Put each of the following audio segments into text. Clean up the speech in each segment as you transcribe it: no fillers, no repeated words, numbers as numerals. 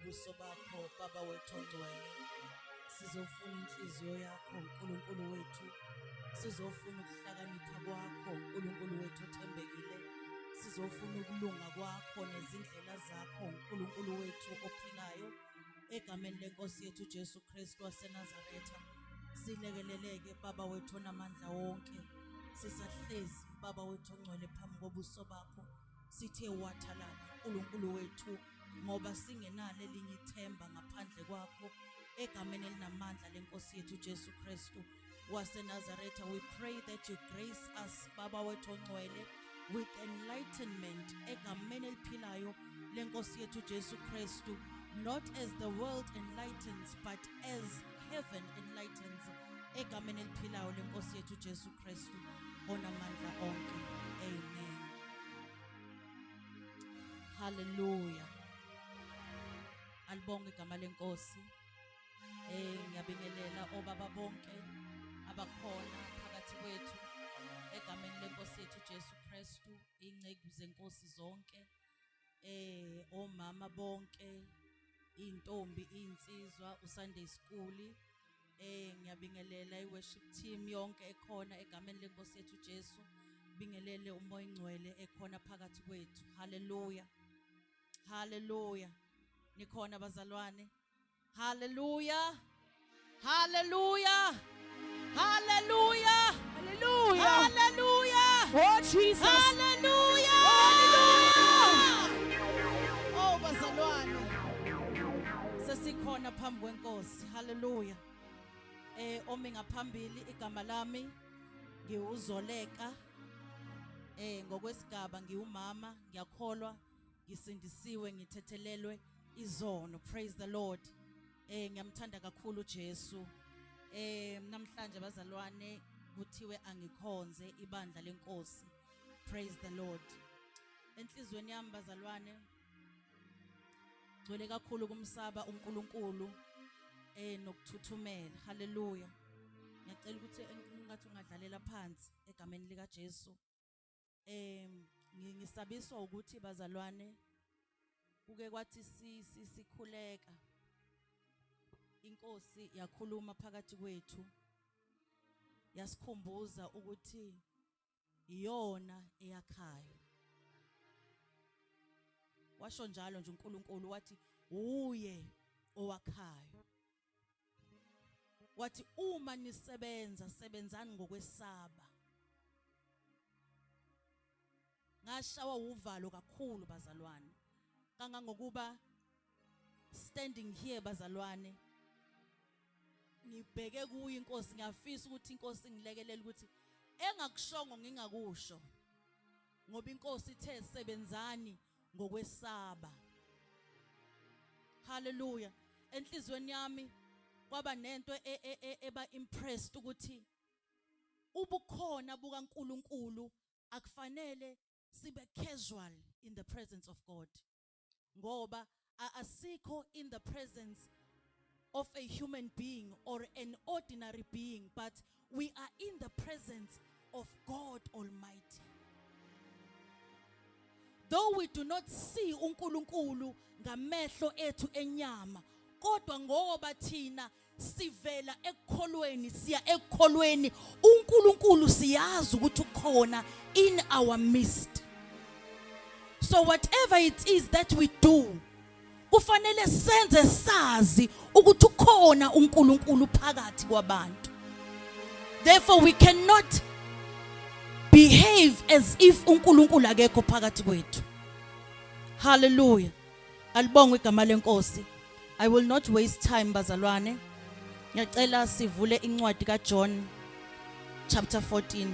kobuso bakho, Baba wethu ongcwele. Sizofuna inhliziyo yakho, uNkulunkulu wethu. Sizofuna ukuhlakanipha kwakho, uNkulunkulu wethu othembekile. Sizofuna ukulunga kwakho nezindlela zakho, uNkulunkulu wethu ophilayo. Egameni lenkosi yethu Jesu Kristu waseNazaretha. Silekeleleke Baba wethu onamandla wonke. Sisahlezi Baba wethu ongcwele phambi kobuso bakho. Sithe wathalala uNkulunkulu wethu ngoba singenalo elinye ithemba ngaphandle kwakho egameni elinamandla lenkosi yethu Jesu Kristu waseNazaretha. We pray that you grace us, Baba wethu ongcwele, with enlightenment egameni eliphilayo lenkosi yethu Jesu Kristu, not as the world enlightens but as heaven enlightens, egameni eliphilayo lenkosi yethu Jesu Kristu onamandla onke. Amen. Hallelujah. Alibonge igama lenkosi. Ngiyabingelela obaba bonke abakhona phakathi kwethu egameni lenkosi yethu Jesu Kristu, inceku zenkosi zonke, omama bonke, intombi, insizwa, uSunday school. Ngiyabingelela iworship team yonke ekhona egameni lenkosi yethu Jesu. Bingelele uMoya Ingcwele ekhona phakathi kwethu. Hallelujah. Hallelujah. Nikhona bazalwane? Hallelujah. Hallelujah. Hallelujah. Hallelujah. Hallelujah. Oh Jesus. Hallelujah. Oh bazalwane. Sesikhona phambi kwenkosi. Hallelujah. Omi ngaphambili, igama lami ngiwuzoleka. Ngokwesigaba ngiwumama, ngiyakholwa ngisindisiwe, ngithethelelwe izono. Praise the Lord. Ngiyamthanda kakhulu uJesu. Namhlanje bazalwane kuthiwe angikhonze ibandla lenkosi. Praise the Lord. Enhlizweni yami bazalwane gcwele kakhulu kumsaba uNkulunkulu nokuthuthumela. Hallelujah. Ngiyacela ukuthi ungathi ungadlalela phansi egameni lika Jesu. Ngisabiswa ukuthi bazalwane kuke kwathi sikhuleka inkosi yakhuluma phakathi kwethu, yasikhumbuza ukuthi iyona eyakhayo. Washo njalo nje uNkulunkulu, wathi uye owakhayo. Wathi uma nisebenza, sebenzani ngokwesaba. Ngashawa uvalo kakhulu bazalwane, kangangokuba standing here bazalwane ngibheke kuyo inkosi, ngiyafisa ukuthi inkosi ingilekelele ukuthi engakushongo ngingakusho, ngoba inkosi ithe sebenzani ngokwesaba. Hallelujah. Enhlizweni yami kwaba nento eba impressed ukuthi ubukhona bukaNkuluNkulu akufanele sibe casual in the presence of God, ngoba asikho in the presence of a human being or an ordinary being, but we are in the presence of God Almighty. Though we do not see uNkulunkulu ngamehlo ethu enyama, kodwa ngoba thina sivela ekukholweni siya ekukholweni, uNkulunkulu siyazi ukuthi ukhona in our midst. So whatever it is that we do, kufanele senze sazi ukuthi ukhona uNkulunkulu phakathi kwabantu. Therefore we cannot behave as if uNkulunkulu akekho phakathi kwethu. Hallelujah. Alibongwe igama lenkosi. I will not waste time bazalwane. Ngiyacela sivule incwadi kaJohn chapter 14.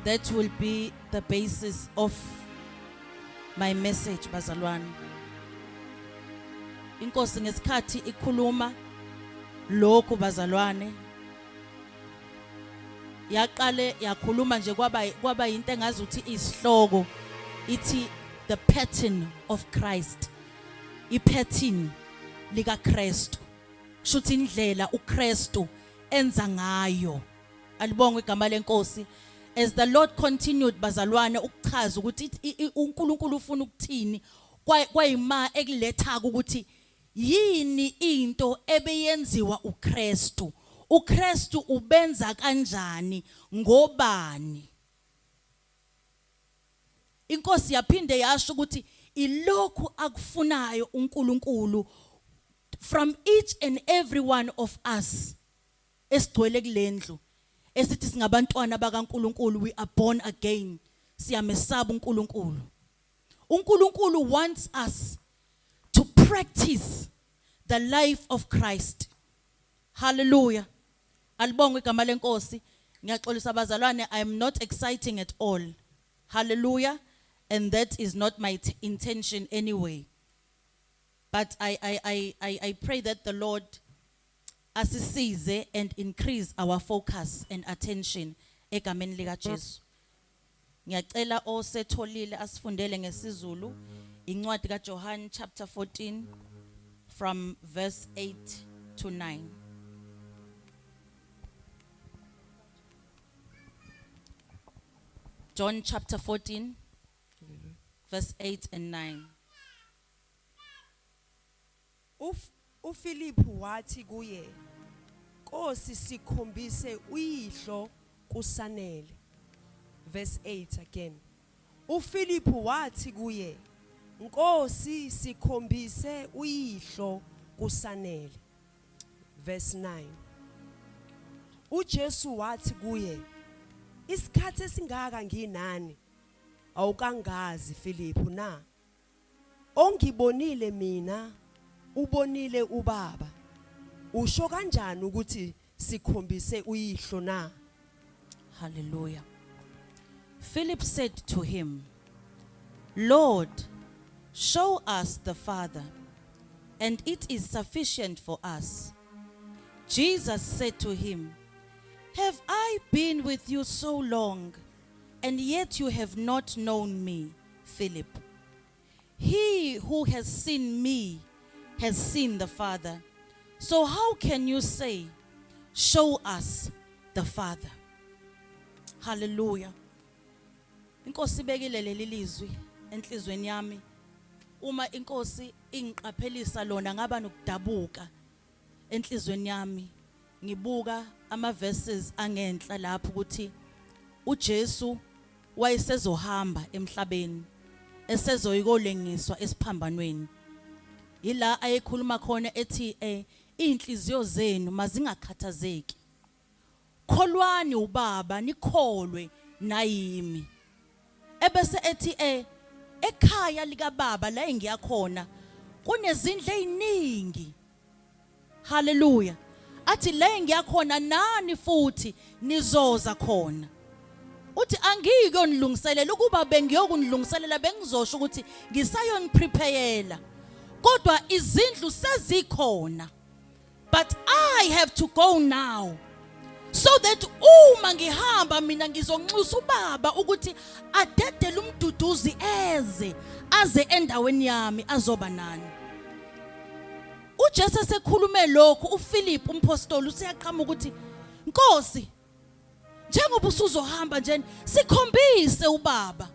That will be the basis of my message bazalwane. Inkosi ngesikhathi ikhuluma lokhu bazalwane, yaqale yakhuluma nje kwaba into engazi ukuthi isihloko ithi the pattern of Christ, ipattern lika Kristu, kushuthi indlela uKristu enza ngayo. Alibongwe igama lenkosi. As the Lord continued, bazalwane, ukuchaza ukuthi uNkulunkulu ufuna ukuthini, kwayima ekuletha ukuthi yini into ebeyenziwa uKristu, uKristu ubenza kanjani, ngobani. Inkosi yaphinde yasho ukuthi ilokhu akufunayo uNkulunkulu from each and every one of us esigcwele kulendlu, esithi singabantwana bakaNkulunkulu, we are born again, siyamesaba uNkulunkulu. uNkulunkulu wants us to practice the life of Christ. Hallelujah, alibongwe igama lenkosi. Ngiyaxolisa abazalwane, I am not exciting at all. Hallelujah. And that is not my intention anyway, but I pray that the Lord asisize and increase our focus and attention egameni lika Jesu. Ngiyacela osetholile asifundele ngesiZulu incwadi kaJohn chapter 14 from verse 8 to 9. John chapter 14 verse 8 and 9. UFilipu wathi kuye, "Nkosi, sikhombise uyihlo kusanele." Verse 8 again. UFilipu wathi kuye, "Nkosi, sikhombise uyihlo kusanele." Verse 9. uJesu wathi kuye, "Isikhathi esingaka nginani, awukangazi Filipu na? Ongibonile mina ubonile uBaba. Usho kanjani ukuthi sikhombise uyihlo na?" Hallelujah. Philip said to him, "Lord, show us the Father, and it is sufficient for us." Jesus said to him, "Have I been with you so long, and yet you have not known me, Philip? He who has seen me has seen the Father. So how can you say, 'Show us the Father'?" Hallelujah. Inkosi ibekile leli lizwi enhlizweni yami. Uma inkosi ingiqaphelisa lona, ngaba nokudabuka enhlizweni yami, ngibuka ama verses angenhla lapho ukuthi uJesu wayesezohamba emhlabeni, esezoyikolengiswa esiphambanweni. Ila ayekhuluma khona ethi inhliziyo zenu mazingakhathazeki, kholwani ubaba, nikholwe nayimi. Ebese ethi ekhaya likaBaba la engiyakhona kunezindlu eziningi. Haleluya. Athi la engiyakhona nani futhi nizoza khona. Uthi angiyikuyonilungiselela, ukuba bengiyokunilungiselela bengizosho ukuthi ngisayoniprepare, kodwa izindlu sezikhona, but I have to go now so that uma ngihamba mina ngizonxusa ubaba ukuthi adedele umduduzi eze aze endaweni yami azoba nani. uJesu esekhulume lokhu, uPhilip umpostoli usiyaqhamuka ukuthi, "Nkosi, njengoba usuzohamba nje, sikhombise ubaba,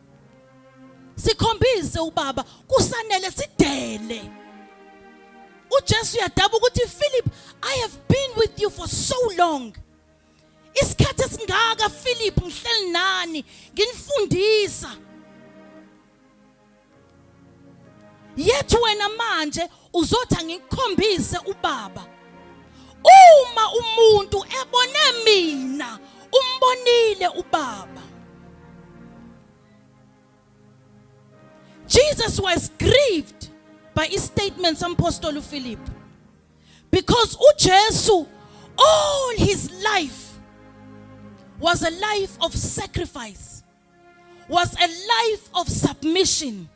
sikhombise ubaba kusanele, sidele." uJesu uyadaba ukuthi, "Philip, I have been with you for so long. Isikhathi esingaka, Philip, ngihleli nani nginifundisa. Yethu wena manje uzothi angikukhombise ubaba. Uma umuntu ebone mina, umbonile ubaba." Jesus was grieved by his statements, Apostle Philip, because uJesu all his life was a life of sacrifice, was a life of submission.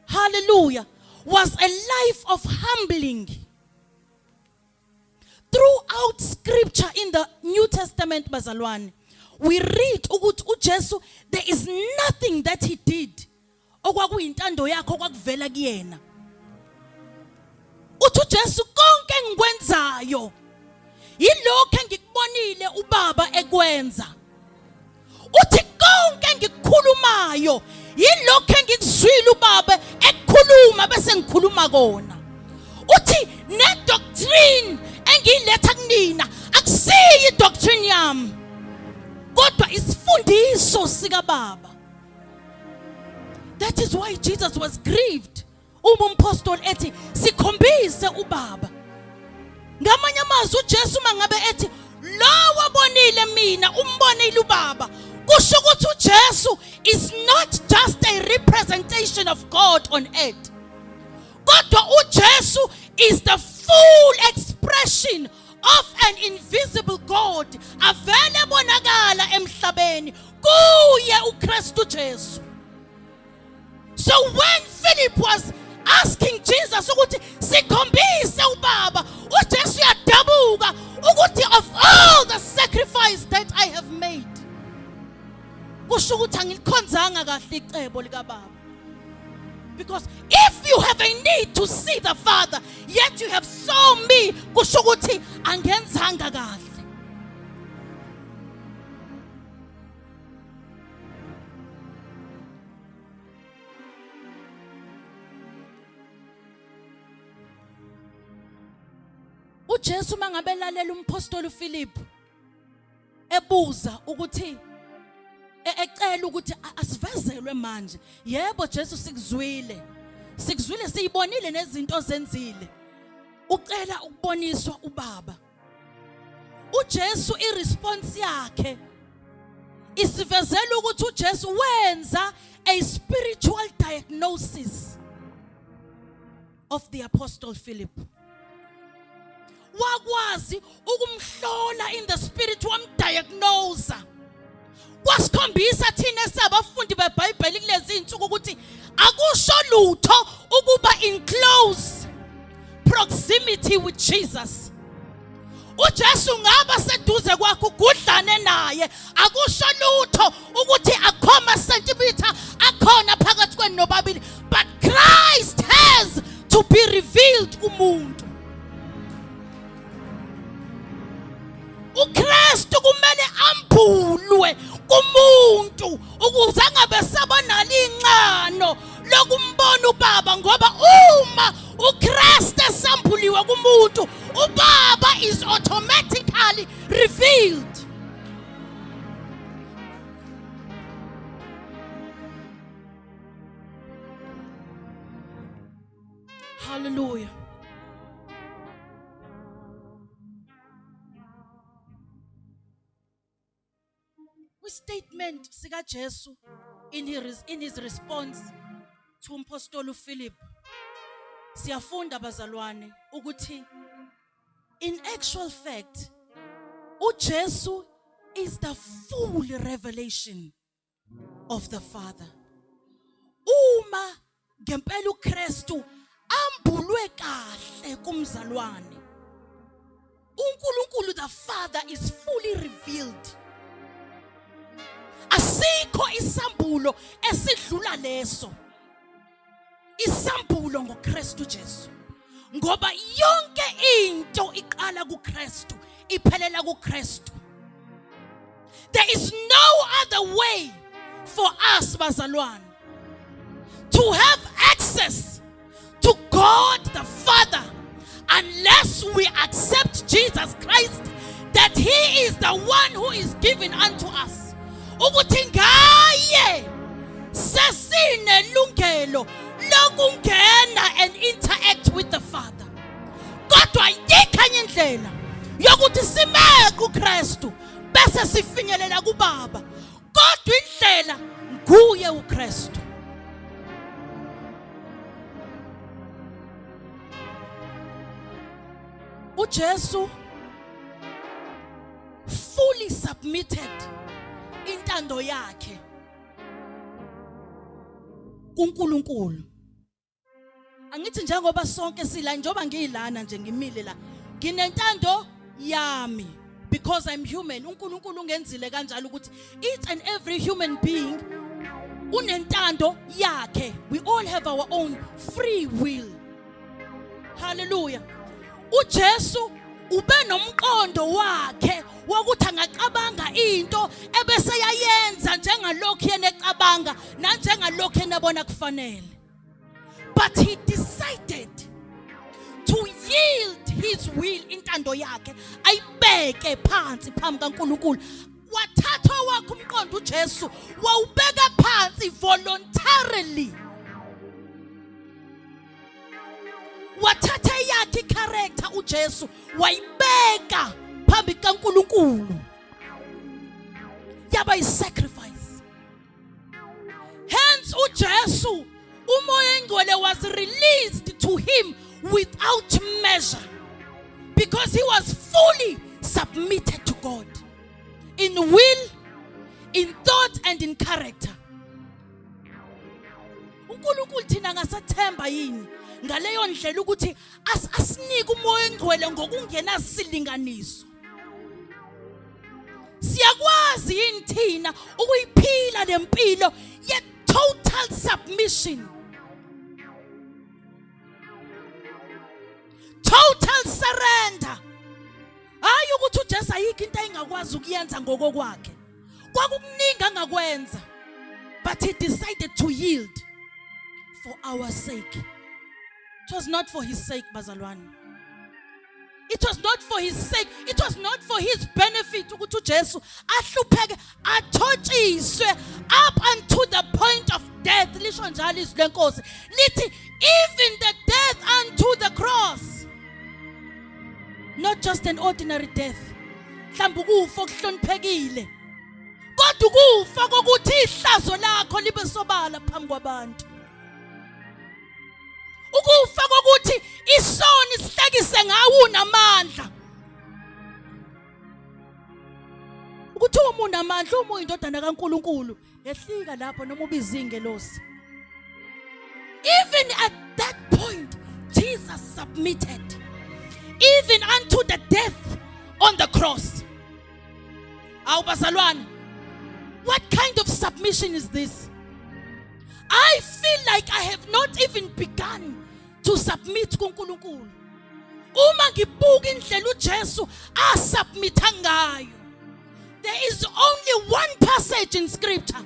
Hallelujah. Was a life of humbling. Throughout scripture in the New Testament, bazalwane, we read ukuthi uJesu, there is nothing that he did okwakuyintando yakhe, okwakuvela kuyena. Uthi uJesu, konke engikwenzayo yilokho engikubonile ubaba ekwenza. Engikukhulumayo yilokho engikuzwile ubaba ekukhuluma bese ngikhuluma kona. Uthi ne doctrine engiyiletha kunina akusiyi doctrine yami, kodwa isifundiso sika baba. That is why Jesus was grieved uma umpostoli ethi sikhombise ubaba. Ngamanye amazwi, uJesu mangabe ethi lo wabonile mina umbonile ubaba, kusho ukuthi uJesu is not just a representation of God on earth, kodwa uJesu is the full expression of an invisible God avele bonakala emhlabeni kuye uKristu Jesu. So when Philip was asking Jesus ukuthi sikhombise ubaba, uJesu uyadabuka ukuthi of all the sacrifice that I have made, kusho ukuthi angilikhonzanga kahle icebo likababa, because if you have a need to see the Father, yet you have saw me, kusho ukuthi angenzanga kahle. UJesu mangabe lalela umpostoli uPhilip ebuza ukuthi ecela ukuthi asivezelwe manje, yebo Jesu, sikuzwile, sikuzwile, siyibonile nezinto ozenzile, ucela ukuboniswa ubaba. uJesu, iresponse yakhe isivezela ukuthi uJesu wenza a spiritual diagnosis of the apostle Philip. Wakwazi ukumhlola in the spirit, wamdiagnose. Kwasikhombisa thina esabafundi beBhayibheli kulezi insuku ukuthi akusho lutho ukuba in close proximity with Jesus. uJesu ngaba seduze kwakho, ugudlane naye, akusho lutho ukuthi akhoma centimeter akhona phakathi kwenu nobabili, but Christ has to be revealed kumuntu. uKristu kumele ambulwe kumuntu ukuze angabe sabonala inxano lokumbona ubaba, ngoba uma uKristu esambuliwe kumuntu, ubaba is automatically revealed. Hallelujah. Kwi-statement sikaJesu in his response to umpostoli uPhilip, siyafunda, bazalwane, ukuthi in actual fact uJesu is the full revelation of the Father. Uma ngempela uKristu ambulwe kahle kumzalwane, uNkulunkulu the Father is fully revealed. Asikho isambulo esidlula leso isambulo ngoKristu Jesu, ngoba yonke into iqala kuKristu, iphelela kuKristu. There is no other way for us, bazalwane, to have access to God the Father unless we accept Jesus Christ, that he is the one who is given unto us, ukuthi ngaye sesinelungelo lokungena and interact with the Father. Kodwa ayikho enye indlela yokuthi simeke uKristu bese sifinyelela kubaba, kodwa indlela nguye uKristu. uJesu fully submitted intando yakhe kuNkulunkulu. Angithi njengoba sonke sila, njengoba ngiyilana nje, ngimile la, nginentando yami because I'm human. uNkulunkulu ungenzile kanjalo ukuthi each and every human being unentando yakhe. We all have our own free will. Hallelujah. uJesu ube nomqondo wakhe. wokuthi angacabanga into ebese yayenza njengalokhu yena ecabanga nanjengalokhu yena ebona kufanele. But he decided to yield his will, intando yakhe ayibeke phansi phambi kaNkulunkulu. Wathatha wakhe umqondo uJesu wawubeka phansi voluntarily. Wathatha eyakhe icharacter uJesu wayibeka phambi kaNkulunkulu, yaba yisacrifice. Hence uJesu, uMoya Engcwele was released to him without measure because he was fully submitted to God in will, in thought and in character. uNkulunkulu thina ngasathemba yini ngaleyo ndlela ukuthi asinike uMoya Engcwele ngokungenasilinganiso? Siyakwazi yini thina ukuyiphila lempilo ye total submission, total surrender? Hayi ukuthi uJesu ayikho into ayingakwazi ukuyenza ngokokwakhe, kwakukuningi angakwenza, but he decided to yield for our sake. It was not for his sake, bazalwane. It was not for his sake, it was not for his benefit ukuthi uJesu ahlupheke, athotshiswe up unto the point of death. Lisho njalo izwi lenkosi, lithi even the death unto the cross, not just an ordinary death, mhlawumbe ukufa okuhloniphekile, kodwa ukufa kokuthi ihlazo lakho libe sobala phambi kwabantu, ukufa kokuthi isoni sihlekise ngawo unamandla, ukuthi uma unamandla, uma uyindodana kaNkuluNkulu, ehlika lapho noma ubiza ingelosi. Even at that point Jesus submitted, even unto the death on the cross. Awu bazalwane, what kind of submission is this? I feel like I have not even begun to submit kuNkulunkulu uma ngibuka indlela uJesu asubmitha ngayo. There is only one passage in scripture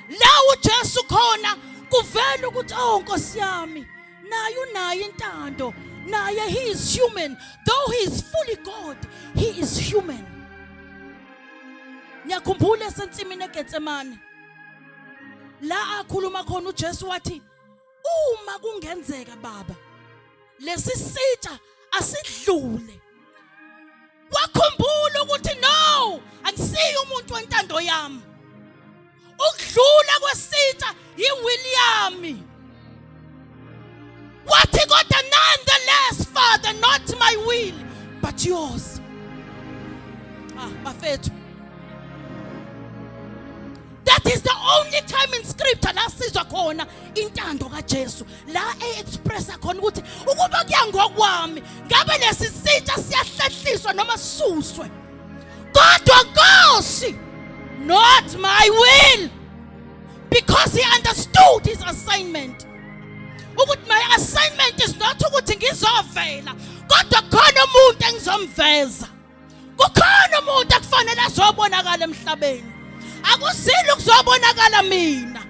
la uJesu khona kuvela ukuthi, oh Nkosi yami, naye unayo intando, naye he is human. Though he is fully God, he is human. Ngiyakhumbula esensimini eGetsemane la akhuluma khona uJesu, wathi, "Uma kungenzeka, Baba, lesi sitsha asidlule." Wakhumbula ukuthi no, angisiyo umuntu wentando yami, ukudlula kwesitsha yiwill yami. Wathi kodwa, "Nonetheless, Father, not my will but yours." Ah bafethu, that is the only time in scripture la sizwa khona intando kaJesu, la e-expressa khona ukuthi ukuba kuya ngokwami ngabe lesi sitsha siyahlehliswa noma sisuswe, kodwa Nkosi, not my will, because he understood his assignment, ukuthi my assignment is not ukuthi ngizovela, kodwa khona umuntu engizomveza, kukhona umuntu akufanele azobonakala emhlabeni, akusile ukuzobonakala mina.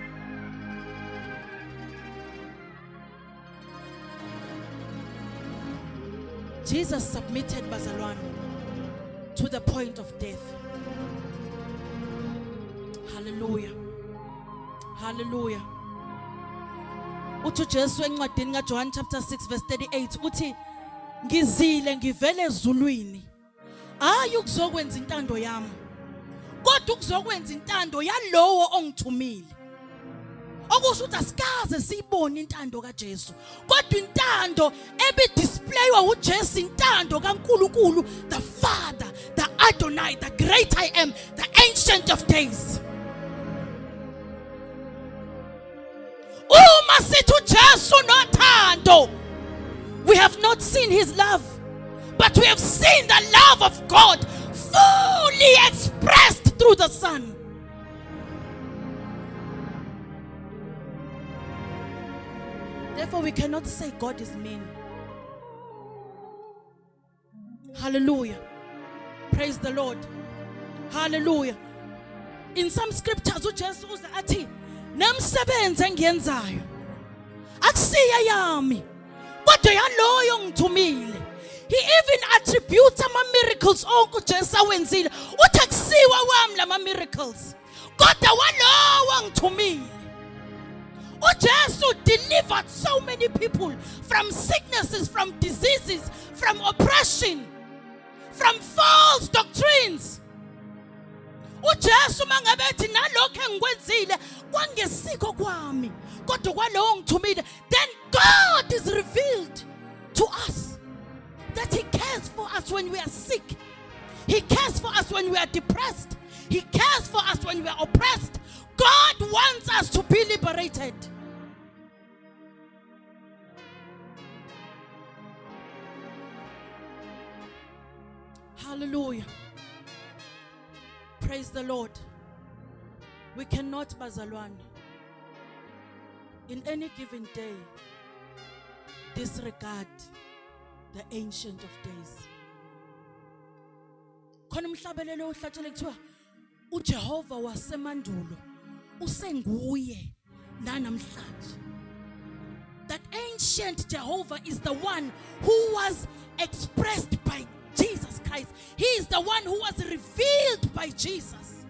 Jesus submitted, bazalwane, to the point of death. Hallelujah, hallelujah. Uthi uJesu encwadini kaJohn chapter 6 verse 38, uthi, "Ngizile ngivele ezulwini, hayi ukuzokwenza intando yami, kodwa ukuzokwenza intando yalowo ongithumile." Okusho ukuthi asikaze siyibone intando kaJesu, kodwa intando ebidisplaywa uJesu intando kaNkuluNkulu the Father, the Adonai, the great I Am, the Ancient of Days. Uma sithi uJesu nothando, we have not seen his love, but we have seen the love of God fully expressed through the Son. Therefore we cannot say God is mean. Hallelujah, praise the Lord. Hallelujah. In some scriptures uJesu uze athi nemsebenzi engiyenzayo akusiya yami kodwa yaloyo ngithumile. He even attributes ama miracles onke uJesu awenzile, uthi akusiwa wami lama miracles kodwa walowo ngithumile. uJesu delivered so many people from sicknesses, from diseases, from oppression, from false doctrines. uJesu mangabe ethi nalokho engikwenzile kwangesikho kwami kodwa kwalowo ngithumile, then God is revealed to us that he cares for us when we are sick. He cares for us when we are depressed. He cares for us when we are oppressed. God wants us to be liberated. Hallelujah. Praise the Lord. We cannot, bazalwane, in any given day disregard the Ancient of Days. Khona umhlabelelo ohlatshele kuthiwa uJehova wasemandulo usenguye nanamhlanje. That ancient Jehovah is the one who was expressed by Jesus Christ. He is the one who was revealed by Jesus.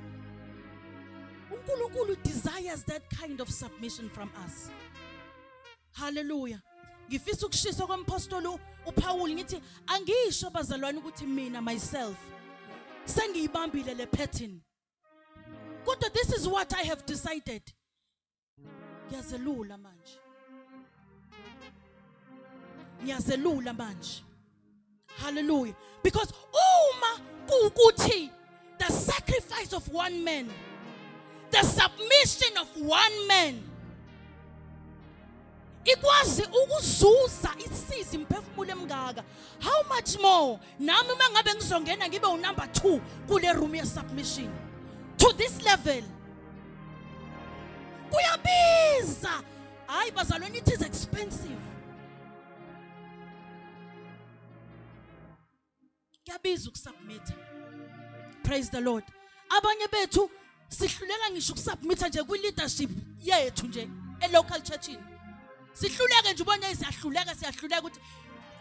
uNkulunkulu desires that kind of submission from us. Hallelujah. Ngifisa ukushisa kwempostoli uPaul, ngithi angisho bazalwane ukuthi mina myself sengiyibambile le pattern. Kodwa this is what I have decided. Ngiyazelula manje. Ngiyazelula manje. Hallelujah. Because uma kuwukuthi the sacrifice of one man, the submission of one man ikwazi ukuzuza isizi imphefumulo emngaka, how much more nami uma ngabe ngizongena ngibe unumber 2 kule room ye submission to this level? Kuyabiza. Hayi bazalwane, it is expensive. Kuyabiza ukusubmit. Praise the Lord. Abanye bethu sihluleka ngisho ukusubmit nje kwi leadership yethu nje e local churchini. Sihluleke nje, ubone siyahluleka, siyahluleka ukuthi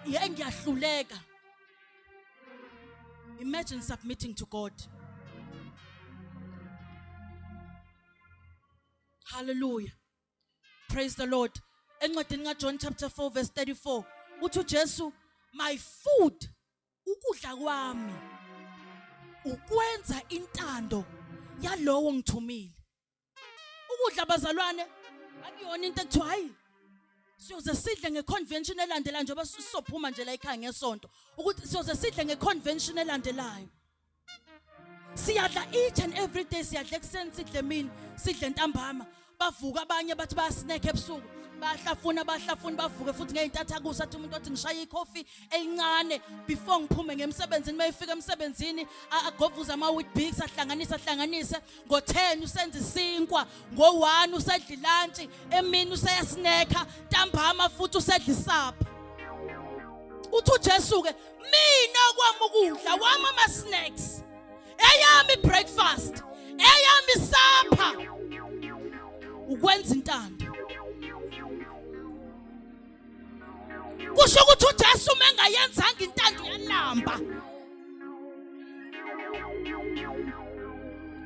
ye ngiyahluleka. Imagine submitting to God. Hallelujah. Praise the Lord. Encwadini kaJohn chapter 4 verse 34 uthi uJesu, my food, ukudla kwami ukwenza intando yalowo ngithumile. Ukudla bazalwane akuyona into ekuthiwa hayi siyoze sidle ngeconvention elandelayo, njengoba sizophuma nje la ekhaya ngesonto, ukuthi siyoze sidle ngeconvention elandelayo. Siyadla each and every day. Siyadla ekuseni, sidle emini, sidle ntambama. Bavuka abanye bathi bayasnack ebusuku, bayahlafuna, bahlafuna, bavuke futhi ngey'ntatha kusa, athi umuntu othi ngishaye ikhofi elincane before ngiphume ngemsebenzini. Uma efika emsebenzini agovuze ama-Weet-Bix, ahlanganise, ahlanganise. Ngo-10 usenza isinkwa, ngo-1 usedla ilantshi, emini useyasnekha, ntambama futhi usedla isapha. Uthi uJesu-ke, mina kwami ukudla wami ama-snacks, eyami breakfast, eyami supper, ukwenza intando. Kusho ukuthi uJesu uma engayenzanga intando uyalamba.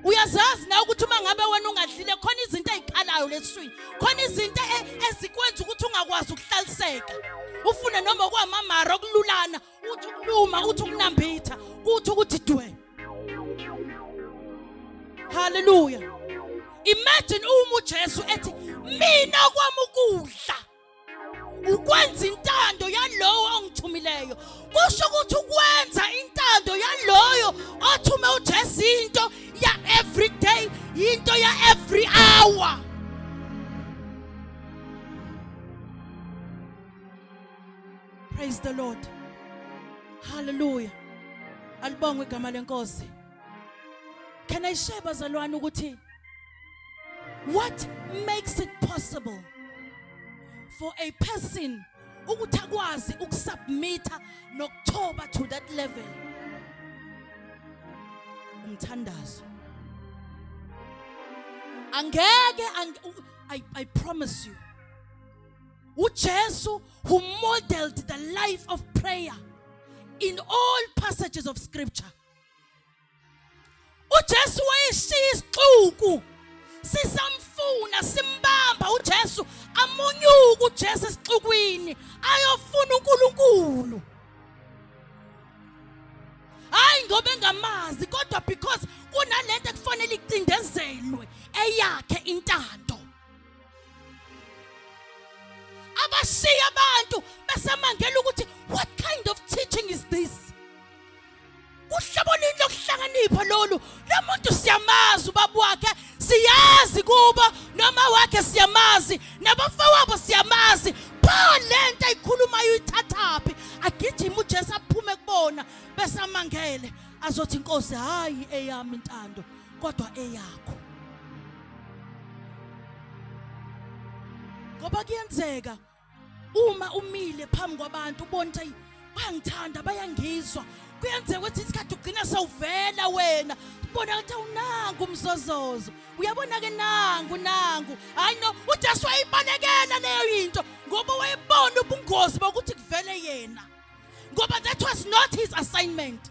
Uyazazi na ukuthi uma ngabe wena ungadlile khona izinto ezikhalayo leswini, khona izinto ezikwenza ukuthi ungakwazi ukuhlaliseka, ufune noma kwamamara okululana, uthi ukuluma, uthi ukunambitha, kuthi ukuthi dwe. Hallelujah. Imagine uma uJesu ethi mina kwami ukudla ukwenza intando yalowo ongithumileyo, kusho ukuthi ukwenza intando yaloyo othume uJesu into ya every day, into ya every hour. Praise the Lord. Hallelujah. Alibongwe igama lenkosi. Can I share bazalwane ukuthi what makes it possible for a person ukuthi akwazi ukusubmita nokuthoba to that level? Ngomthandazo. Angeke I promise you. uJesu who modeled the life of prayer in all passages of scripture. uJesu wayeshiya isixuku sisamfuna simbamba uJesu amunyuka uJesu esixukwini ayofuna uNkulunkulu. Hayi ngoba engamazi kodwa because kunalento ekufanele icindezelwe eyakhe intando. Abashiya abantu besamangela ukuthi what kind of teaching is this? Kuhlobo lini lokuhlakanipha lolu? Lo muntu siyamazi ubaba wakhe, siyazi kubo noma wakhe siyamazi, nabafowabo siyamazi. Pho lento ayikhulumayo uyithathaphi? Agijima uJesu aphume kubona besamangele, azothi inkosi hayi eyami intando kodwa eyakho. Ngoba kuyenzeka uma umile phambi kwabantu ubona ukuthi bayangithanda bayangizwa, kuyenzeka ukuthi isikhathi ugcina sewuvela wena ubona ukuthi awunangu umzozozo, uyabona ke nangu nangu. Hayi no, uJesu wayibalekela leyo into ngoba wayebona ubungozi bokuthi kuvele yena, ngoba that was not his assignment.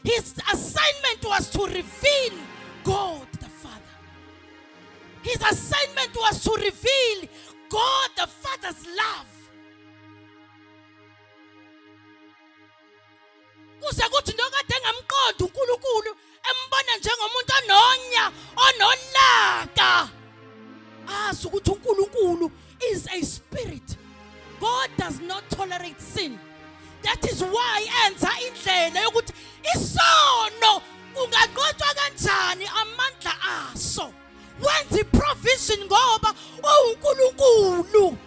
His assignment was to reveal God the Father. His assignment was to reveal God the Father's love. Kuze kuthi nokade engamqondi uNkulunkulu embona njengomuntu ononya onolaka, azi ukuthi uNkulunkulu is a spirit. God does not tolerate sin. That is why enza indlela yokuthi isono kunganqotshwa kanjani amandla aso. Wenza iprovision ngoba uwuNkulunkulu.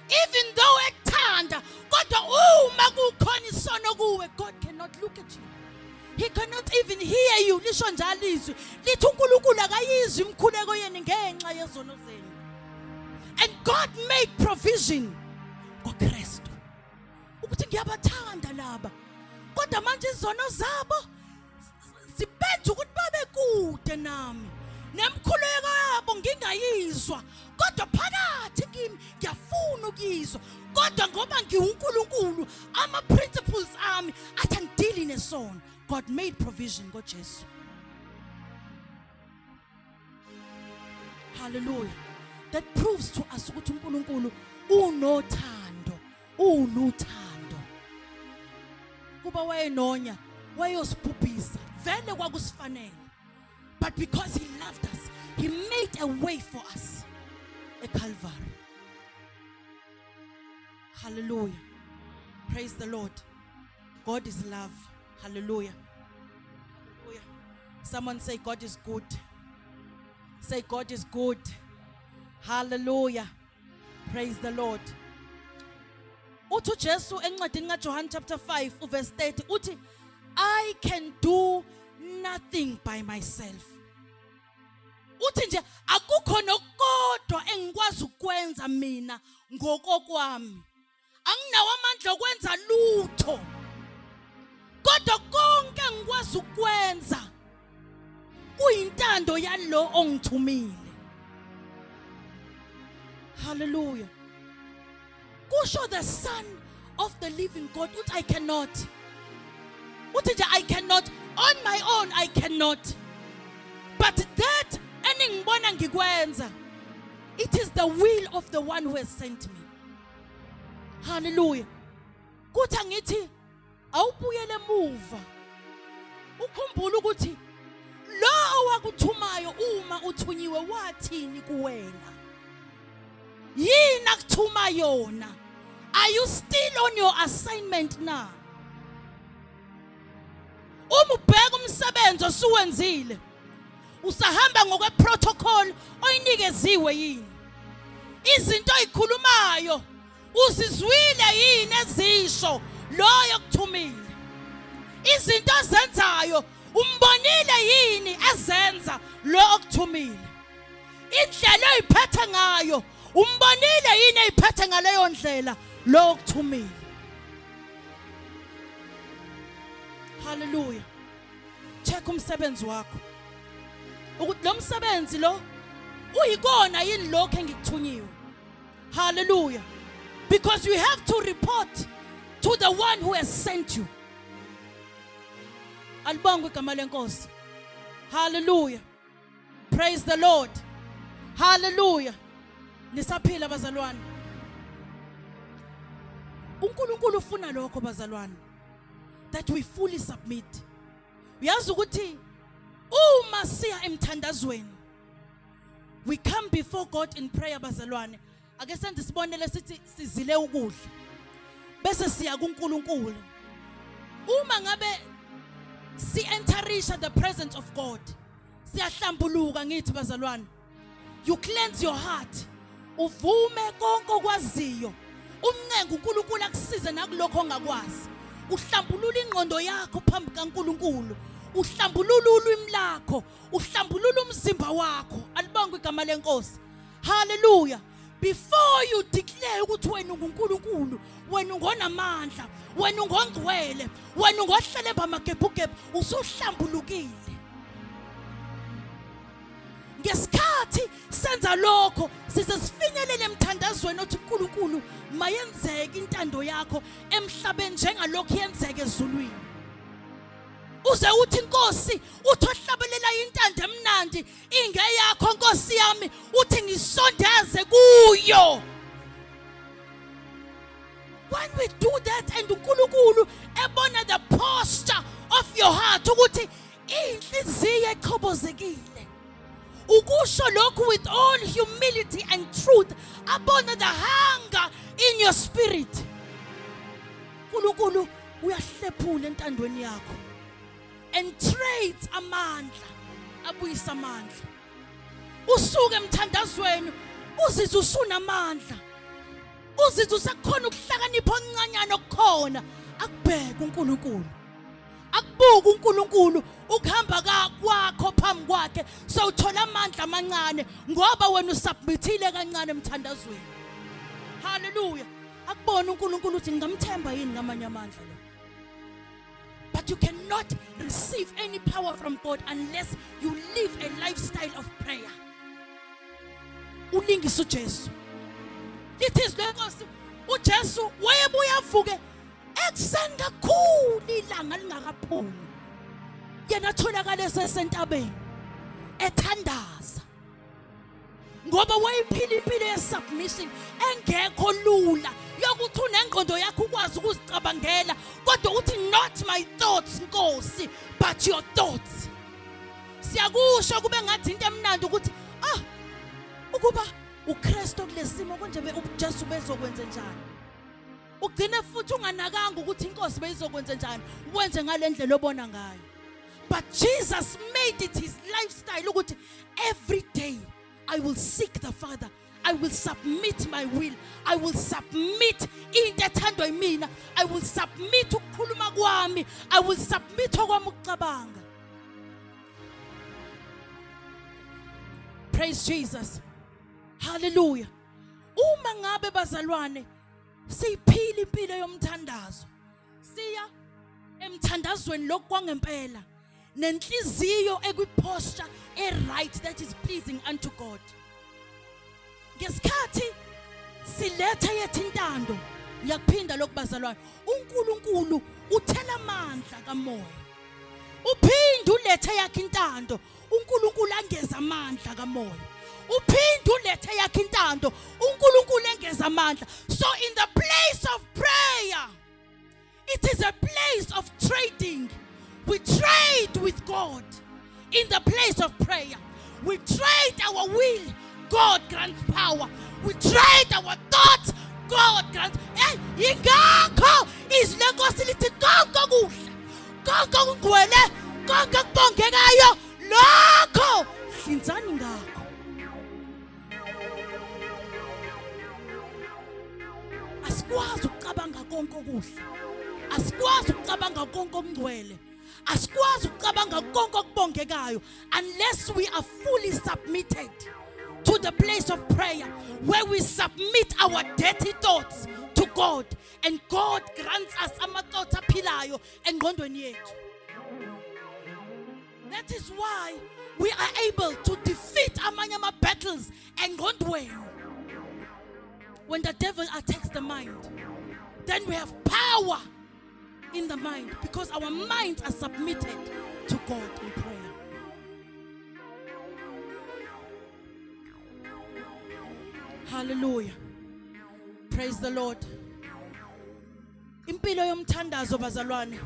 Even though ekuthanda, kodwa uma kukhona isono kuwe, God cannot look at you. He cannot even hear you. Lisho njalo izwi lithi uNkulunkulu akayizwi imikhuleko yenu ngenxa yezono zenu. And God made provision ngoKristu ukuthi ngiyabathanda laba, kodwa manje izono zabo zibenza ukuthi babe kude nami, nemkhuleko yabo ngingayizwa, kodwa phakathi kimi ngiyafuna ukuyizwa, kodwa ngoba ngiwuNkulunkulu ama principles ami athi angidili nesono. God made provision ngoJesu. Hallelujah. That proves to us ukuthi uNkulunkulu unothando, unuthando. Kuba wayenonya wayosibhubhisa, vele kwakusifanele. But because he loved us, he made a way for us at Calvary. Hallelujah. Praise the Lord. God is love. Hallelujah. Hallelujah. Someone say God is good. Say God is good. Hallelujah. Praise the Lord. Uthi uJesu encwadini kaJohn chapter 5 uverse 30 uthi I can do nothing by myself. Uthi nje akukho nokodwa engikwazi ukwenza mina ngokokwami. Anginawo amandla okwenza lutho. Kodwa konke engikwazi ukwenza kuyintando yalo ongithumile. Hallelujah. Kusho the Son of the living God uthi I cannot. Uthi nje I cannot on my own, I cannot. But that eningibona ngikwenza, it is the will of the one who has sent me. Hallelujah. Kuthi angithi awubuyele emuva ukhumbule ukuthi lo owakuthumayo uma uthunyiwe wathini kuwena, yini akuthuma yona. Are you still on your assignment now? Uma ubheka umsebenzi osuwenzile, usahamba ngokweprotocol oyinikeziwe yini? Izinto oyikhulumayo uzizwile yini ezisho loyo okuthumile? Izinto ozenzayo umbonile yini ezenza lo okuthumile? Indlela oyiphethe ngayo umbonile yini eyiphethe ngaleyo ndlela lo okuthumile? Hallelujah. Check umsebenzi wakho ukuthi lo msebenzi lo uyikona yini lokho engikuthunyiwe. Hallelujah. Because you have to report to the one who has sent you. Alibongwe igama lenkosi. Hallelujah. Praise the Lord. Hallelujah. Nisaphila bazalwane. uNkulunkulu ufuna lokho bazalwane. That we fully submit. Uyazi ukuthi uma siya emthandazweni, we come before God in prayer bazalwane. Ake senze isibonelo, sithi sizile ukudla bese siya kuNkulunkulu. Uma ngabe si enterisha the presence of God, siyahlambuluka ngithi bazalwane. You cleanse your heart, uvume konke okwaziyo, umncenga uNkulunkulu akusize nakulokho ongakwazi. Uhlambulula ingqondo yakho phambi kaNkulunkulu, uhlambulula ulwimi lakho, uhlambulula umzimba wakho. Alibongwe igama lenkosi. Hallelujah. Before you declare ukuthi wena unguNkulunkulu, wena ungonamandla, wena ungongcwele, wena ungohlele embamagebhugebhu, usuhlambulukile. Ngesikhathi senza lokho, size sifinyelele emthandazweni othi, uNkulunkulu, mayenzeke intando yakho emhlabeni njengalokhu yenzeke ezulwini. Uze uthi, Inkosi, uthi ohlabelela intando emnandi ingeyakho Nkosi yami, uthi ngisondeze kuyo. When we do that and uNkulunkulu ebona the posture of your heart ukuthi inhliziyo echobozekile, ukusho lokhu with all humility and truth, abona the hunger in your spirit, uNkulunkulu uyahlephula entandweni yakho and trades amandla, abuyisa amandla. Usuke emthandazweni uzizwe usunamandla, uzizwe usekhona ukuhlakanipha okuncanyana okukhona. Akubheke uNkulunkulu, akubuke uNkulunkulu ukuhamba kwakho phambi kwakhe, sewuthola amandla amancane ngoba wena usubmithile kancane emthandazweni. Haleluya. Akubona uNkulunkulu ukuthi ngingamthemba yini ngamanye amandla lo. But you cannot receive any power from God unless you live a lifestyle of prayer. Ulingisa uJesu. Lithi izwi lenkosi, uJesu wayebuya avuke ekuseni kakhulu ilanga lingakaphumi. Yena atholakala esesentabeni ethandaza. Ngoba wayiphila impilo ye-submission engekho lula yokuthi unengqondo yakho ukwazi ukuzicabangela, kodwa uthi, "Not my thoughts, Nkosi, but your thoughts." Siyakusho kube ngathi into emnandi ukuthi ukuba uKristu kulesimo konje, uJesu bezokwenza njani? Ugcine futhi unganakanga ukuthi inkosi beyizokwenza njani, wenze ngalendlela obona ngayo. But Jesus made it his lifestyle ukuthi every day I will seek the Father, I will submit my will, I will submit into ethandwa yimina, I will submit ukukhuluma kwami, I will submit okwami ukucabanga. Praise Jesus. Hallelujah. Uma ngabe bazalwane siyiphila impilo yomthandazo, siya emthandazweni lokhu kwangempela nenhliziyo ekwiposture e-right that is pleasing unto God, ngesikhathi siletha yethu intando, ngiyakuphinda lokhu bazalwane, uNkulunkulu uthela amandla kamoya. Uphinde ulethe yakhe intando, uNkulunkulu angeza amandla kamoya. Uphinde ulethe yakhe intando, uNkulunkulu engeza amandla. So in the place of prayer, it is a place of trading. We trade with God in the place of prayer. We trade our will, God grants power. We trade our thoughts, God grants. Hey, ingakho izwi lenkosi lithi konke okuhle, konke okungcwele, konke okubongekayo, lokho hlinzani ngakho. Asikwazi ukucabanga konke okuhle, asikwazi ukucabanga konke okungcwele, asikwazi ukucabanga konke okubongekayo unless we are fully submitted to the place of prayer, where we submit our dirty thoughts to God and God grants us ama-thoughts aphilayo engqondweni yethu. That is why we are able to defeat amanye ama-battles engqondweni. When the devil attacks the mind, then we have power in the mind because our minds are submitted to God in prayer. Hallelujah. Praise the Lord. Impilo yomthandazo, bazalwane,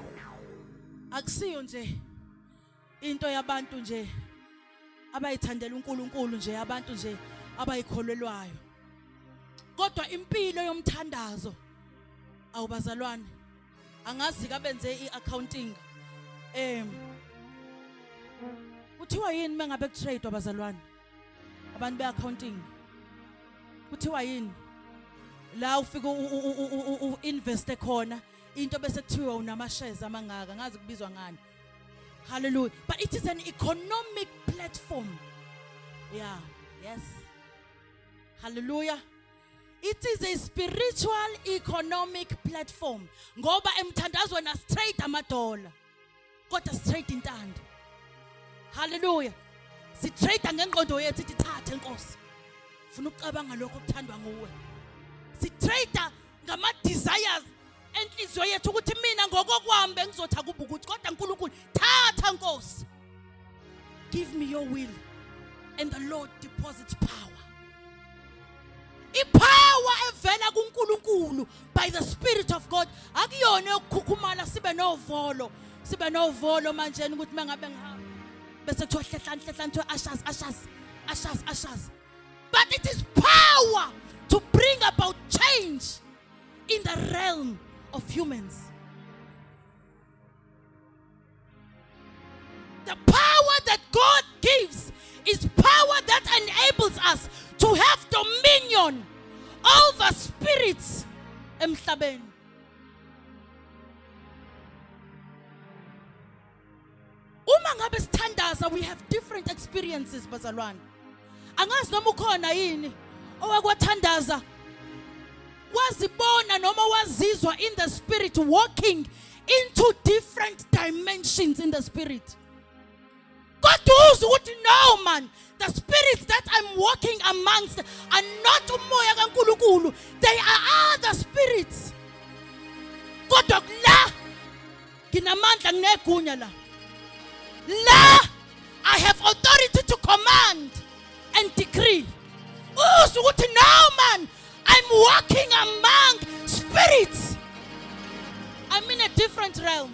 akusiyo nje into yabantu nje abayithandela uNkulunkulu nje, abantu nje abayikholelwayo, kodwa impilo yomthandazo, awubazalwane, angazi kabenze iaccounting, kuthiwa yini mengabe kutrade, abazalwane, abantu beaccounting, kuthiwa yini la ufika u-investe khona into bese kuthiwa unama shares amangaka? Ngazi kubizwa ngani. Hallelujah. But it is an economic platform. Yeah, yes, hallelujah. It is a spiritual economic platform ngoba emthandazweni asitrade amadola kodwa sitrade intando. Hallelujah. Sitrade ngengqondo yethu, ithi thathe Nkosi, ufuna ukucabanga lokho okuthandwa nguwe. Sitrade ngama desires enhliziyo yethu ukuthi mina ngokokwami bengizothi akuba ukuthi, kodwa uNkulunkulu, thatha Nkosi, give me your will. And the Lord deposits power, ipower evela kuNkulunkulu by the Spirit of God. Akuyona yokukhukhumala, sibe novolo, sibe novolo manje ukuthi mangabe ngihamba bese kuthiwa hlehlani, hlehlani, kuthiwa ushers, ushers, ushers, ushers. But it is power to bring about change in the realm of humans. The power that God gives is power that enables us to have dominion over spirits emhlabeni. Uma ngabe sithandaza, we have different experiences, bazalwane. Angazi noma ukhona yini owakwathandaza wazibona noma wazizwa in the spirit walking into different dimensions in the spirit, kodwa uzwe ukuthi no man, the spirits that I'm walking amongst are not umoya kaNkulunkulu, they are other spirits, kodwa la nginamandla, nginegunya la, la I have authority to command and decree. Uzwe ukuthi no man, I'm walking among spirits, I'm in a different realm,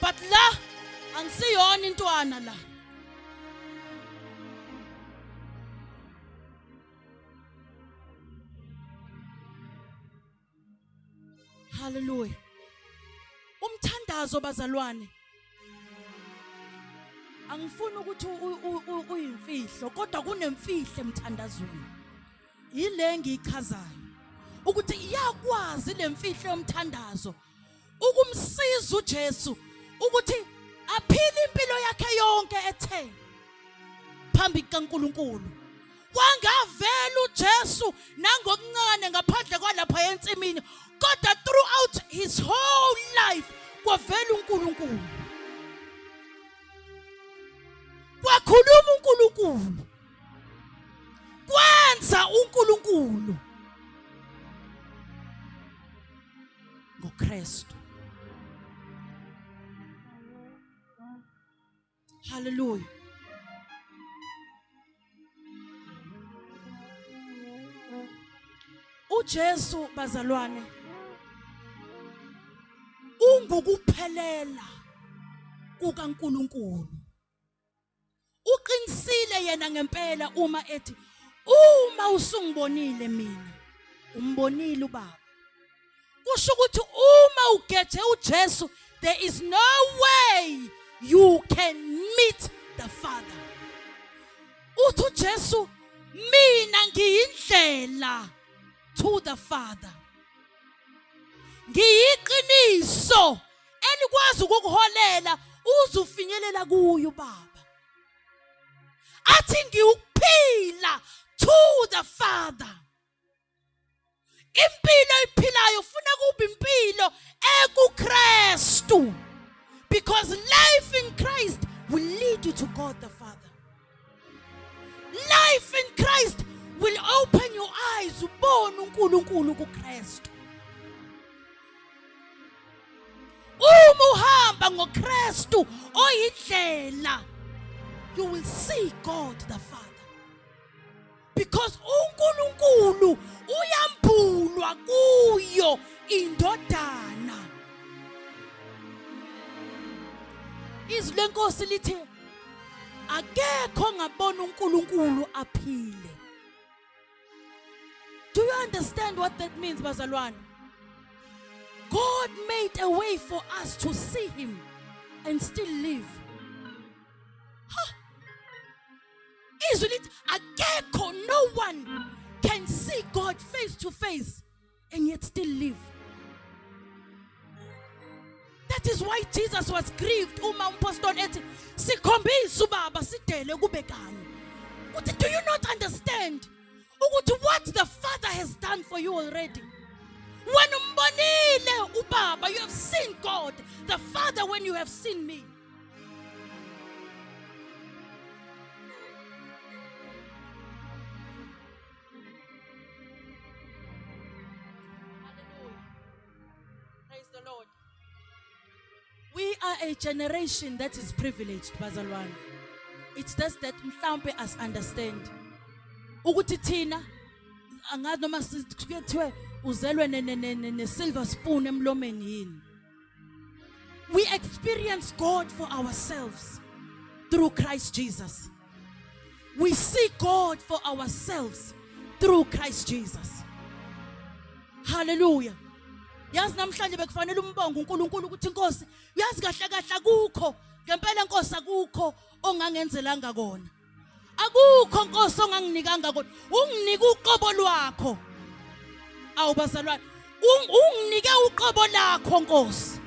but la angisiyona intwana la. Hallelujah. Umthandazo, bazalwane, angifuni ukuthi uyimfihlo, kodwa kunemfihlo emthandazweni. Yile ngiyichazayo ukuthi iyakwazi lemfihlo yomthandazo ukumsiza uJesu ukuthi aphile impilo yakhe yonke ethe phambi kukaNkulunkulu. Wangavela uJesu nangokuncane ngaphandle kwalapha ensimini, kodwa throughout his whole life kwavela uNkulunkulu, kwakhuluma uNkulunkulu, kwenza uNkulunkulu ngoKristu. Hallelujah. uJesu, bazalwane, ungukuphelela kukaNkulunkulu. Uqinisile yena ngempela uma ethi uma usungibonile mina, umbonile uBaba. Kusho ukuthi uma ugeje uJesu, there is no way you can meet the Father. Uthi uJesu, mina ngiyindlela to the Father, ngiyiqiniso elikwazi ukukuholela uze ufinyelela kuye uBaba. Athi ngiwukuphila to the Father. Impilo iphilayo ufuna kube impilo ekuKristu, because life in Christ will lead you to God the Father. Life in Christ will open your eyes ubone uNkulunkulu kuKristu. Uma uhamba ngoKristu oyindlela, you will see God the Father. Because uNkulunkulu uyambulwa kuyo indodana. Izwi lenkosi lithi akekho ongabona uNkulunkulu aphile. Do you understand what that means, bazalwane? God made a way for us to see him and still live. Huh? Izwi lithi akekho, no one can see God face to face and yet still live. That is why Jesus was grieved uma umpostoli ethi sikhombisa ubaba sidele kube kanye. Uthi, do you not understand ukuthi what the Father has done for you already? When umbonile ubaba, you have seen God the Father when you have seen me. Hallelujah. Praise the Lord. We are a generation that is privileged, bazalwane. It's just that mhlawumbe as understand ukuthi thina angazi noma kuthiwe uzelwe ne silver spoon emlomeni yini. We experience God for ourselves through Christ Jesus. We see God for ourselves through Christ Jesus. Hallelujah. Yazi namhlanje bekufanele umbonge uNkulunkulu ukuthi inkosi uyazi kahle kahle akukho ngempela inkosi akukho ongangenzelanga kona. Akukho Nkosi onganginikanga kona. Unginike uqobo lwakho. Awu bazalwane, unginike uqobo lakho Nkosi.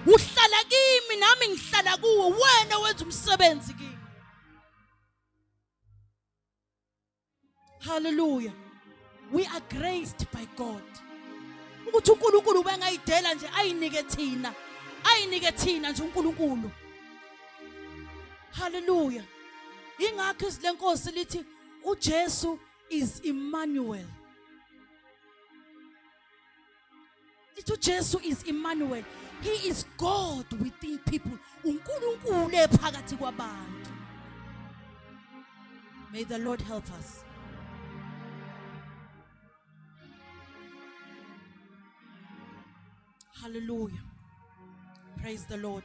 Uhlala kimi nami ngihlala kuwe, wena wenza umsebenzi kimi. Hallelujah. We are graced by God. Ukuthi uNkulunkulu ubengayidela nje ayinike thina. Ayinike thina nje uNkulunkulu. Hallelujah. Ingakho izwi lenkosi lithi uJesu is Emmanuel. Lithi uJesu is Emmanuel. He is God within people. uNkulunkulu ephakathi kwabantu. May the Lord help us. Hallelujah. Praise the Lord.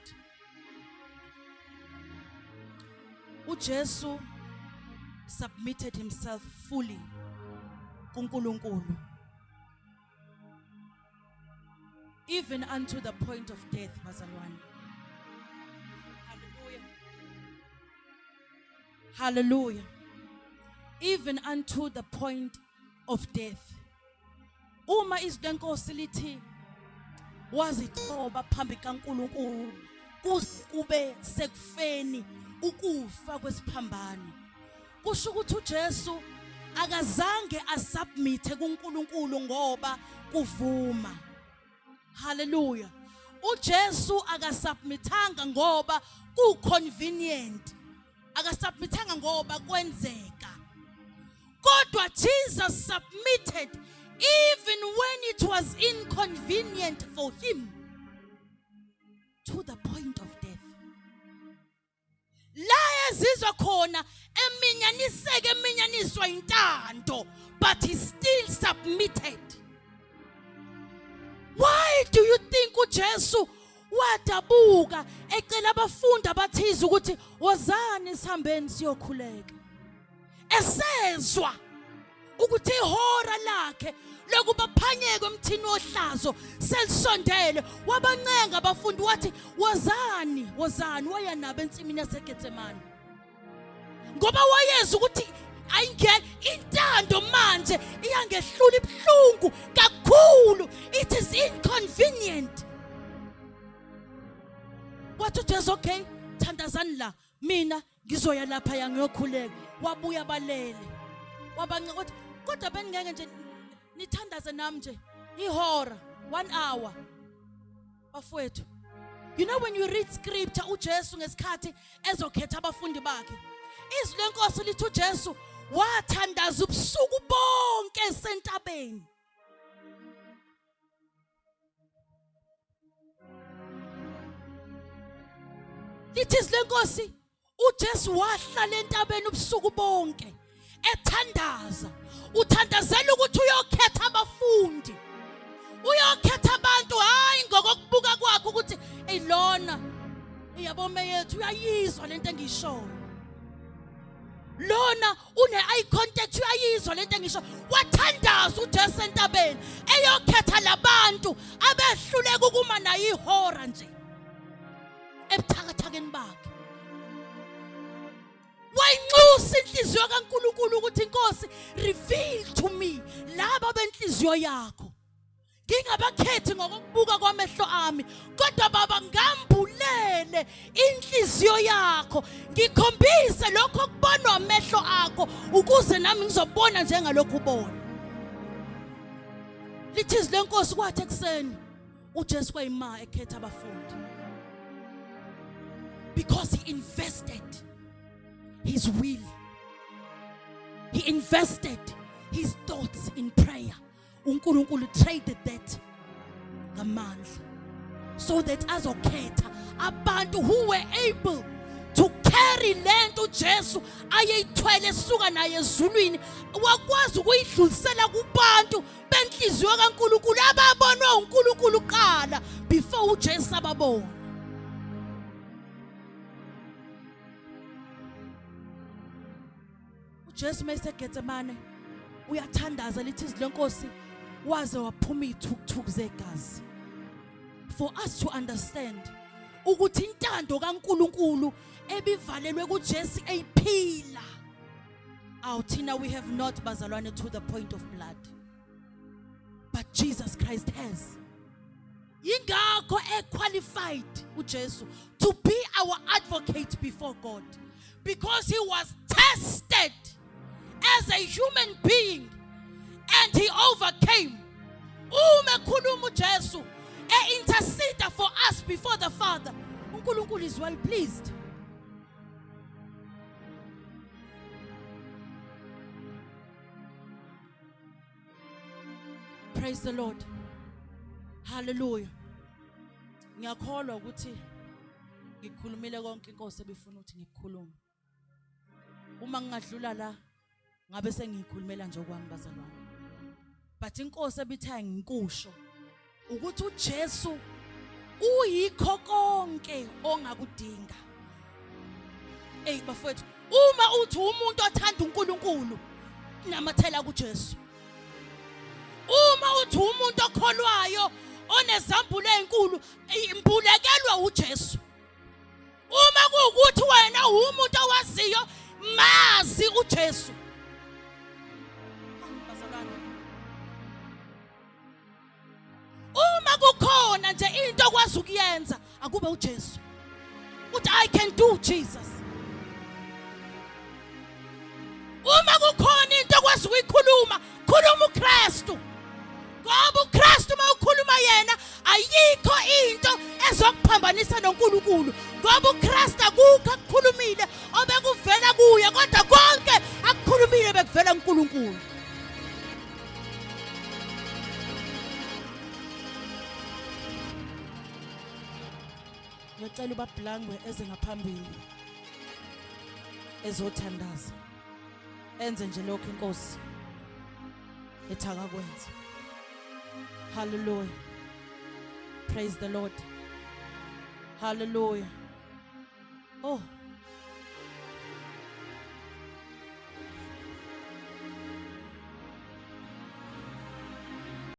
uJesu submitted himself fully kuNkulunkulu, even unto the point of death, bazalwane. Hallelujah. Hallelujah. Even unto the point of death. Uma izwi lenkosi lithi wazithoba phambi kaNkulunkulu kuze kube sekufeni, ukufa kwesiphambano, kusho ukuthi uJesu akazange asubmit kuNkulunkulu ngoba kuvuma. Hallelujah. uJesu akasubmithanga ngoba ku convenient, akasubmithanga ngoba kwenzeka, kodwa Jesus submitted even when it was inconvenient for him, to the point of death. La ezizwa khona eminyaniseke, eminyaniswa intando, but he still submitted. Why do you think uJesu wadabuka ecela abafundi abathize ukuthi wozani sihambeni siyokhuleka, esezwa ukuthi ihora lakhe lokuba phanyekwe emthini wohlazo selisondele? Wabancenga abafundi wathi wozani, wozani, waya nabo ensimini yaseGetsemane ngoba wayeza ukuthi ayingena intando manje iyangehlula, ibuhlungu kakhulu, it is inconvenient. Wathi uJesu, okay, thandazani la, mina ngizoya lapha ya ngiyokhuleka. Wabuya balele, wabancenga wathi kodwa beningeke nje nithandaze nami nje ihora, 1 hour, bafowethu? You know, when you read scripture, uJesu ngesikhathi ezokhetha abafundi bakhe, izwi lenkosi lithi uJesu wathandaza ubusuku bonke esentabeni. Lithi izwi lenkosi uJesu wahlala entabeni ubusuku bonke ethandaza. Uthandazela ukuthi uyokhetha abafundi, uyokhetha abantu, hayi ngokokubuka kwakhe ukuthi eyilona iyabome yethu uyayizwa lento engiyishoyo, lona une eye contact uyayizwa lento engisho. Wathandaza uJesu entabeni eyokhetha labantu abehluleka ukuma naye ihora nje ebuthakathakeni bakhe. Wayinxusa inhliziyo kaNkulunkulu ukuthi inkosi reveal to me laba benhliziyo yakho, ngingabakhethi ngokubuka kwamehlo ami, kodwa baba ngambulele inhliziyo yakho, ngikhombise lokho okubonwa amehlo akho ukuze nami ngizobona njengalokhu ubona. Lithi izwi lenkosi kwathi ekuseni uJesu kwayima ekhetha abafundi, because he invested his will, he invested his thoughts in prayer. uNkulunkulu traded that ngamandla so that azokhetha abantu who were able to carry lento uJesu ayeyithwele esuka naye ezulwini, wakwazi ukuyidlulisela kubantu benhliziyo kaNkulunkulu ababonwa uNkulunkulu kuqala before uJesu ababona. uJesu mayeseGetsemane uyathandaza, lithi izwi lenkosi waze waphuma izithukuthuku zegazi, for us to understand ukuthi intando kaNkuluNkulu ebivalelwe kuJesu eyiphila. Aw, thina we have not, bazalwane, to the point of blood, but Jesus Christ has. Yingakho equalified uJesu to be our advocate before God, because he was tested as a human being and he overcame. Uma ekhuluma uJesu e-intercede for us before the Father, uNkulunkulu is well pleased. Praise the Lord. Hallelujah. Ngiyakholwa ukuthi ngikhulumile konke inkosi ebifuna ukuthi ngikukhulume. Uma ngingadlula la ngabe sengiyikhulumela nje okwami bazalwane. But inkosi ebithe ngikusho ukuthi uJesu uyikho konke ongakudinga. Ey bafowethu, uma uthi umuntu othanda uNkulunkulu, namathela kuJesu. Uma uthi umuntu okholwayo onezambulo ezinkulu, imbulekelwa uJesu. Uma kuwukuthi wena umuntu owaziyo, mazi uJesu. Bazalwane, uma kukhona nje into okwazi ukuyenza, akube uJesu. Uthi I can do Jesus. Uma kukhona into okwazi ukuyikhuluma, khuluma uKristu, ngoba uKristu uma ukhuluma yena ayikho into ezokuphambanisa noNkulunkulu, ngoba uKristu akukho akukhulumile obekuvela kuye, kodwa konke akukhulumile bekuvela kuNkulunkulu. Ngiyacela uBablangwe eze ngaphambili ezothandaza, enze nje lokho inkosi ethaka kwenza. Hallelujah, praise the Lord, hallelujah. Oh.